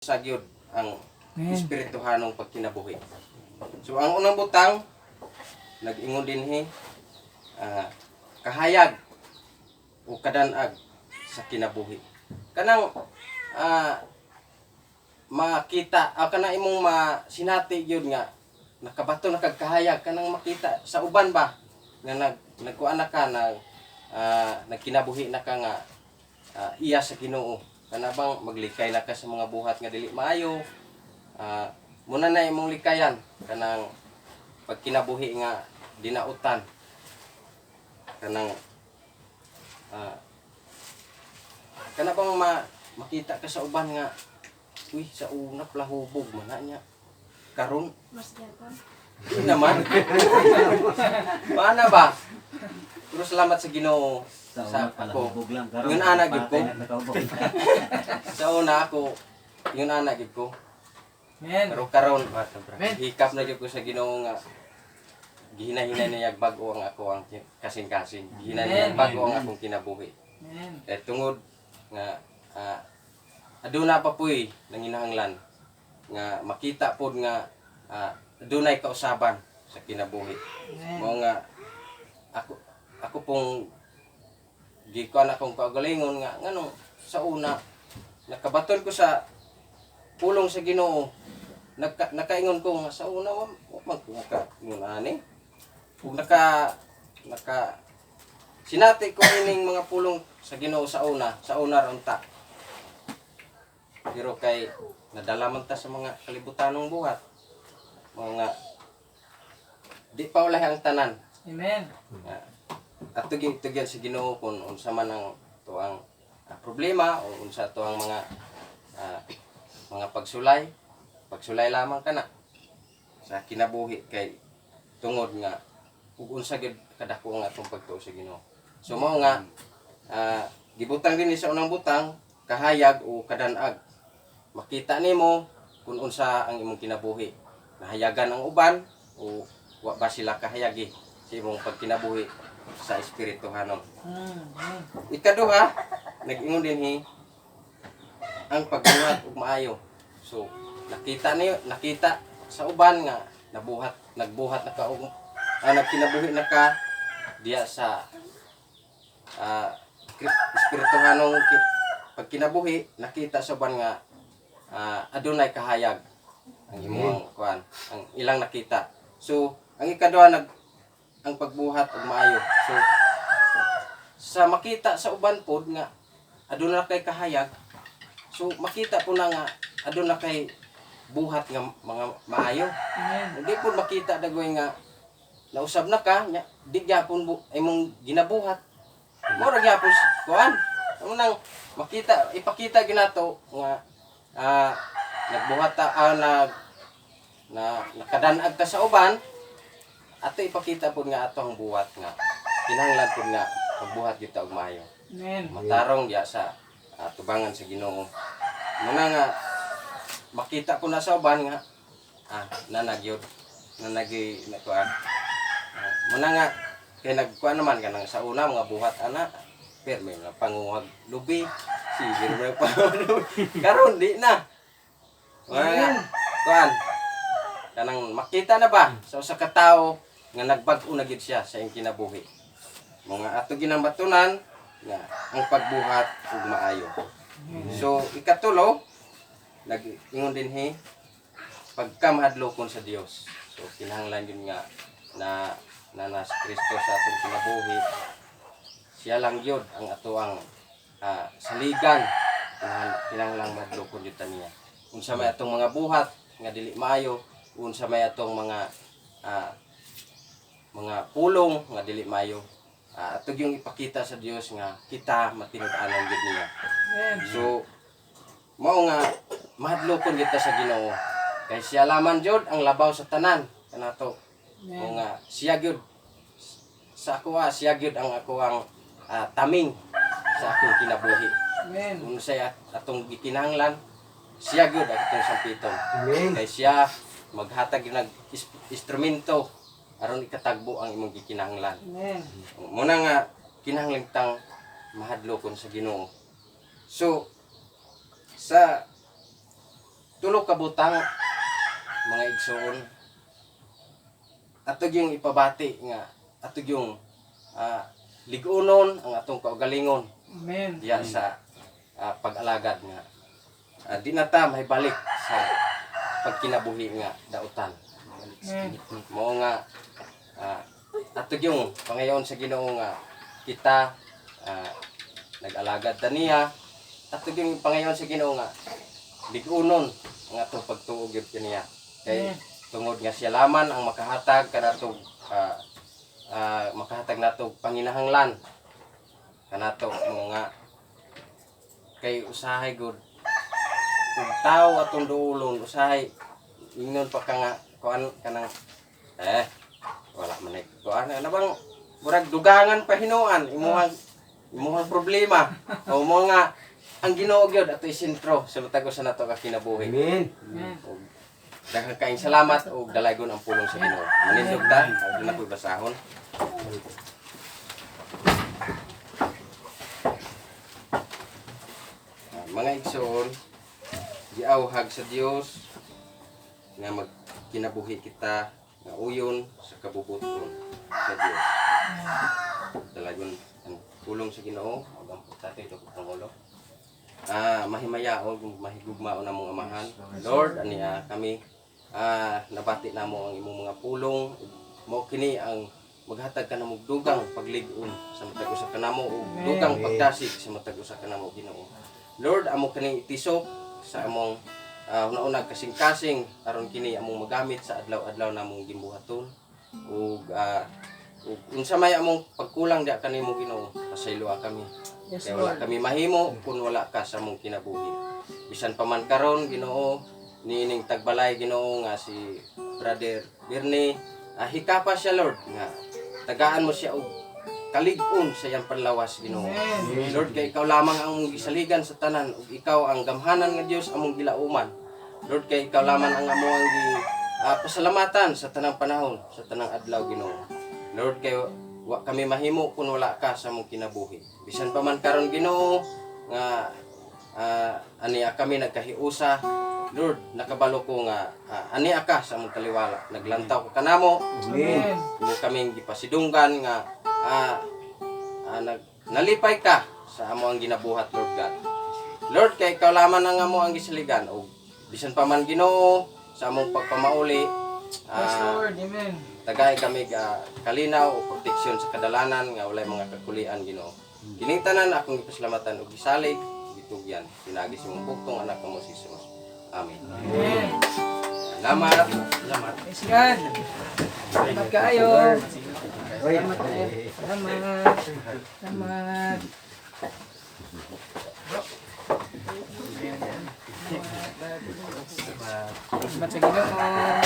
Sa gyud ang Amen. Espirituhanong pagkinabuhi. So ang unang butang nag-ingon dinhi kahayag o kadanag sa kinabuhi. Kanang makita kana imong masinati gyud nga nakabato na kag kahayag, kanang makita sa uban ba nga nagkuan na ka na nagkinabuhi na ka nga iya sa Ginoo, kana bang maglikay na ka sa mga buhat nga dili maayo, muna na imong likayan kanang pagkinabuhi nga dinautan, kanang kana bang makita ka sa uban nga, "Uy, sa una plahubog man na niya, karon Mas gyapon. Di naman." Paano ba? Pero salamat sa Ginoo Sa sa una pala, ako. hubog lang. Karon, Yun, ana, gyud ko. patay na nakahubog. Sa una ako, yun ana gyud ko. Amen. Pero karon Amen. hikap na gyud ko sa Ginoo nga gihinay-hinay niya bag-o ang ako ang kasing-kasing. Gihinay niya Amen. bag-o ang akong kinabuhi. Amen. Eh, tungod nga aduna pa puy nanginahanglan nga makita pod nga adunay kausaban sa kinabuhi. Amen. Mao nga ako ako pong gikuan akong kaugalingon nga nganong sa una nakabaton ko sa pulong sa Ginoo, nakaingon ko nga sa una wa man ko naka ingon ani ug naka naka sinati ko ining mga pulong sa Ginoo sa una ra unta, pero kay nadala man ta sa mga kalibutanong buhat, mao nga di pa ulahi ang tanan. Amen. At tugyan sa Ginoo kung unsa man ang tuang problema o unsa tuang mga pagsulay, pagsulay lamang kana sa kinabuhi kay tungod nga ug unsa gyud kadako ang atong pagtuo sa Ginoo. So mao nga gibutang dinhi sa unang butang, kahayag o kadanag. Makita nimo kung unsa ang imong kinabuhi. Nahayagan ang uban o wa ba sila kahayagi sa imong pagkinabuhi sa espirituhanon. Amen. Ikaduha, nag-ingon dinhi ang pagbuhat og maayo. So, nakita niyo, nakita sa uban nga nabuhat, nagbuhat na ka og nagkinabuhi na ka diya sa espirituhanong pagkinabuhi, nakita sa uban nga adunay kahayag ang imong kuan, ang ilang nakita. So, ang ikaduha ang pagbuhat og maayo. So, sa makita sa uban pod nga aduna kay kahayag, so makita po na nga aduna kay buhat nga mga maayo. Amen. Hindi po makita dagoy nga nausab na ka nya di gyapon imong ginabuhat mo ra gyapon kuan. Amo nang makita, ipakita ginato nga nagbuhat ta, nag na nakadanag ta sa uban, ato ipakita pod nga ato ang buhat nga kinahanglan pod nga magbuhat gyud ta og maayo. Amen. Matarong diya sa tubangan sa Ginoo. Muna nga makita ko na sa uban nga nanagyod nanagi na kuan. Muna nga kay nagkuan naman kanang sa una mga buhat ana pero may mga panguhag lubi, sige mo panguhag lubi, karon di na. Muna nga kuan, kanang makita na ba sa usa ka tawo nga nagbag-o na gyud siya sa iyang kinabuhi. Mga ato ginambatunan nga ang pagbuhat ug maayo. So ikatulo, nag-ingon dinhi pagkamahadlokon sa Dios. So kinahanglan yun nga na na nas Kristo sa atong kinabuhi. Siya lang gyud ang atoang saligan. Kinahanglang mahadlokon gyud ta niya. Unsa may atong mga buhat nga dili maayo, unsa may atong mga pulong nga dili maayo, ato yung ipakita sa Dios nga kita matinud-anon gyud niya. Amen. So mao nga mahadlokon kita sa Ginoo. Kay siya lamang jud ang labaw sa tanan kanato. Mao Amen. nga siya gyud sa ako, siya gyud ang ako ang taming sa akong kinabuhi. Amen. Unsay atong gikinahanglan, siya gyud ang atong sampiton. Amen. Kay siya maghatag gyud nag instrumento aron ikatagbo ang imong gikinahanglan. Amen. Muna nga kinahanglan tang mahadlokon sa Ginoo. So sa tulo ka butang, mga igsoon, ato yung ipabati nga ato yung ligunon ang atong kaugalingon Amen. diya sa pag-alagad nga di na ta mahibalik sa pagkinabuhi nga dautan. Amen. Mao nga ato yung pangayon sa Ginoo nga kita nag-alagad ta niya, ato yung pangayon sa Ginoo nga ligunon ang atong pagtuo gyud kaniya kay Amen. tungod nga siya laman ang makahatag kanatong makahatag nato panginahanglan kanato mo nga kay usahay gud ug tao atong duolon, usahay ingnon pa ka nga kuan kanang wala man ay kuan ano bang murag dugangan pa hinuan imuhang imuhang problema o mo nga ang Ginoo gyud ato sentro sa matag usa nato ka kinabuhi. Amen. Amen. Ug daghang kaayong salamat ug dalaygon ang pulong sa Ginoo. Manindog ta, ug na ko'y basahon. Mga igsoon, giawhag sa Dios nga magkinabuhi kita nga uyon sa kabubuton sa Dios. Dalagon ang pulong sa Ginoo, ug ang tatay ito pangulo. Mahimayaon ug mahigugmaon namong amahan. Lord, aniya kami nabati namo ang imong mga pulong. Mao kini ang maghatag ka namo og dugang paglig-on sa matag usa kanamo ug dugang pagdasig sa matag usa kanamo, Ginoo. Lord, amo kini itisok sa among una-una kasing-kasing aron kini among magamit sa adlaw-adlaw namong gimbuhaton ug ug unsa may among pagkulang diha kanimo, Ginoo, pasayloa kami. Yes, Kaya wala Lord. kami mahimo kung wala ka sa among kinabuhi. Bisan pa man karon, Ginoo, niining tagbalay, Ginoo, nga si Brother Bernie, hikapa siya, Lord, nga tagaan mo siya og kalig-on sa iyang panlawas, Ginoo. Amen. Lord, kay ikaw lamang ang among gisaligan sa tanan ug ikaw ang gamhanan nga Dios among gilauman. Lord, kay ikaw lamang ang among gi pasalamatan sa tanang panahon, sa tanang adlaw, Ginoo. Lord, kay wa kami mahimo kung wala ka sa among kinabuhi. Bisan pa man karon, Ginoo, nga aniya kami nagkahiusa, Lord, nakabalo ko nga aniya ka sa among taliwala. Naglantaw ka kanamo, Amen. Amen. imo kaming gipasidunggan nga nalipay ka sa amo ang ginabuhat, Lord God. Lord, kay ikaw lamang ang amo ang gisaligan ug bisan pa man, Ginoo, sa among pagpamauli, Yes, Lord. Amen. tagay kami kalinaw o proteksyon sa kadalanan nga walay mga kakulian, Ginoo. Kining tanan akong gipasalamatan ug gisalig gitugyan pinaagi sa imong bugtong anak nga mo si Jesus. Amen. Amen. Salamat. Salamat. Praise God. Salamat kaayo. Salamat kaayo. Salamat. Salamat. Salamat sa Ginoo. Salamat.